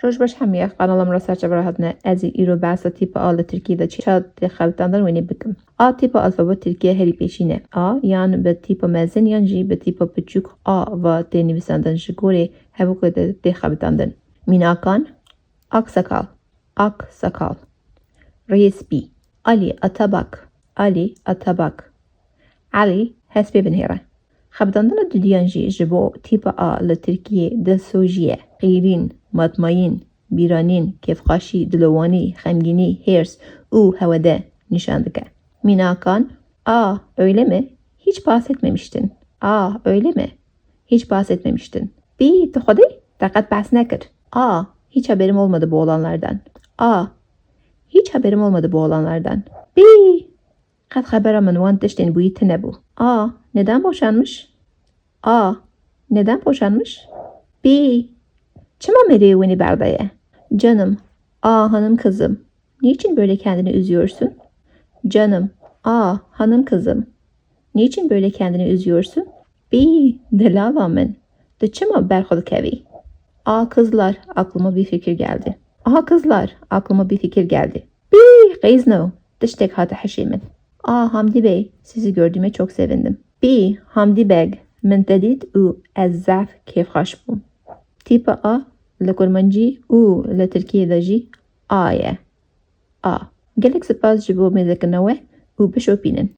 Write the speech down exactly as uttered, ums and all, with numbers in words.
Roj baş hemû, qanala min re ser çava re hatine. Ez ê îro behsa tîpa A li Tirkiyê de çi, çawa tê xebitandin wênê bikim. A tîpa alfabe Tirkiye herî pêşîn e. A yan bi tîpa mezin yan jî bi tîpa piçûk A ve tê nivîsandin, ji gorî hevokê de tê xebitandin. Mînakan: aksakal, ak sakal. Riyê spî: Alî Atabak, Alî Atabak. Elî: Hespê binihêre. Xebitandina dudiyan jî ji bo tîpa A li Tirkiyê dilsojî ye. Qîrîn, matmayîn, bîranîn, kêfxweşî, dilowanî, xemgînî, hêrs û hewede nîşan dike. Mînakan: A, öyle mi? Hiç bahsetmemiştin. A, öyle mi? Hiç bahsetmemiştin. Bî, tu xwedî te qet behs nekir. A, hiç haberim olmadı bu olanlardan. A, hiç haberim olmadı bu olanlardan. Bî, qet xebera min wan tiştên bûyî tune bû. A, neden boşanmış? A, neden boşanmış? Bî, çima merê winî berdaye? Canım, a, hanım kızım, niçin böyle kendini üzüyorsun? Canım, a, hanım kızım, niçin böyle kendini üzüyorsun? Bî, delala min, tu çima ber xwe dikevî? A kızlar, aklıma bir fikir geldi. A kızlar, aklıma bir fikir geldi. Bî, qeyzno, tiştek hate hişê min. A Hamdi Bey, sizi gördüğüme çok sevindim. Bî, Hamdi Beg, min te dît û ez zehf kêfxweş bûm. Tîpa A li kurmancî û li Tirkiyê de jî A ye. A. Gelek spas ji bo mêzekirina we û bişopînin.